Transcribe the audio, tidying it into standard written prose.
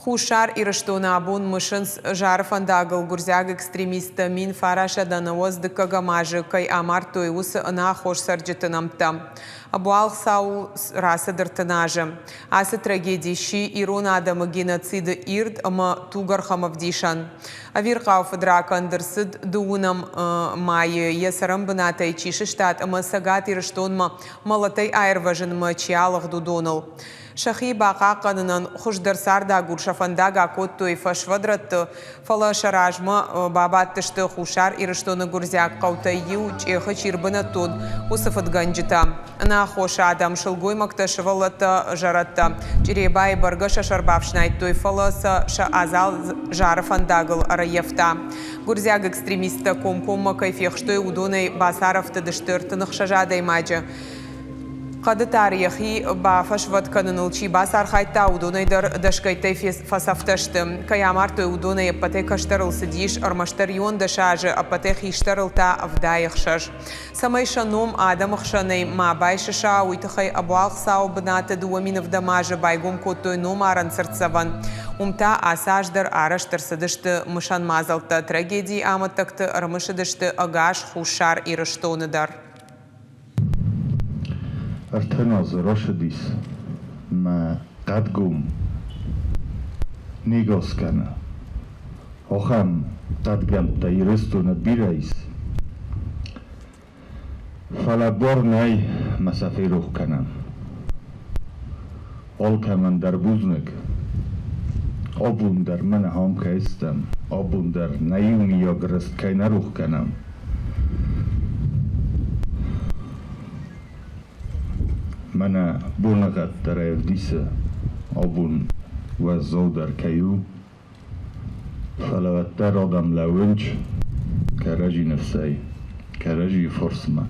Хуссар Ирыстоны абон мысынц, Зары фӕндагыл гуырдзиаг экстремисттӕ 1990 дыккӕгӕм азы кӕй амардтой, уыцы ӕнӕаххос цӕрджыты нӕмттӕ. Ӕбуалгъ цауыл рацыд 30 азы. Ацы трагеди сси ирон адӕмы геноциды ирд ӕмӕ тугӕрхӕм ӕвдисӕн. Ӕвирхъау фыдракӕнд ӕрцыд дыууынӕм майы, йӕ цӕрӕнбынатӕй чи сыстад ӕмӕ Цӕгат Ирыстонмӕ мӕлӕтӕй аирвӕзынмӕ чи алыгъд, уыдоныл. Сӕхи бахъахъхъӕнынӕн хуыздӕр цардагур сӕ фӕндаг акодтой фӕсвӕд рӕтты, фӕлӕ сӕ размӕ бабадтысты Хуссар Ирыстоны гуырдзиаг хъӕутӕй иу Чъехы чи рбынӕттон, уыцы фыдгӕнджытӕ. Ӕнаххос адӕм, сылгоймӕгтӕ, сывӕллӕттӕ, зӕрӕдтӕ. Чъребайы бӕргӕ сӕ сӕр бафснайдтой, фӕлӕ сӕ сӕ адзал Зары фӕндагыл ӕрӕййӕфта. Гуырдзиаг экстремисттӕ комкоммӕ кӕй фехстой, уыдонӕй бацарӕфтыд сты 36 адӕймаджы. Хъӕды тар йӕхи бафӕсвӕд кӕныныл чи бацархайдта, уыдонӕй дӕр дӕсгӕйттӕй фӕцӕфтӕ сты. Кӕй амардтой, уыдонӕй ӕппӕтӕй кӕстӕрыл цыдис ӕрмӕстдӕр 11 азы, ӕппӕтӕй хистӕрыл та 76. Цӕмӕй сӕ ном адӕмы хсӕнӕй ма байсыса, уый тыххӕй ӕбуалгъ цауы бынаты 2007 азы байгом кодтой номарӕн цыртдзӕвӕн. Уым та ацы аз дӕр арӕзт ӕрцыдысты мысӕн мадзӕлттӕ, трагедийы амӕттӕгты ӕрымысыдысты ӕгас Хуссар Ирыстоны дӕр. 30 азы рацыдис мӕ хъӕдгом не гас кӕны. Ахӕм хъӕдгӕмттӕ Ирыстоны бирӕ ис. Фӕлӕ бар нӕй мӕ сӕ ферох кӕнӕм. Алкӕмӕн дӕр бузныг. Абон дӕр мӕнӕ ам кӕй стӕм, абон дӕр нӕ иумиаг рыст кӕй нӕ рох кӕнӕм. Мӕнӕ боныгъӕд дӕр ӕвдисы, абон уӕззаудӕр кӕй у, фӕлӕ уӕддӕр адӕм лӕууынц кӕрӕдзи ныфсӕй, кӕрӕдзийы фарсмӕ.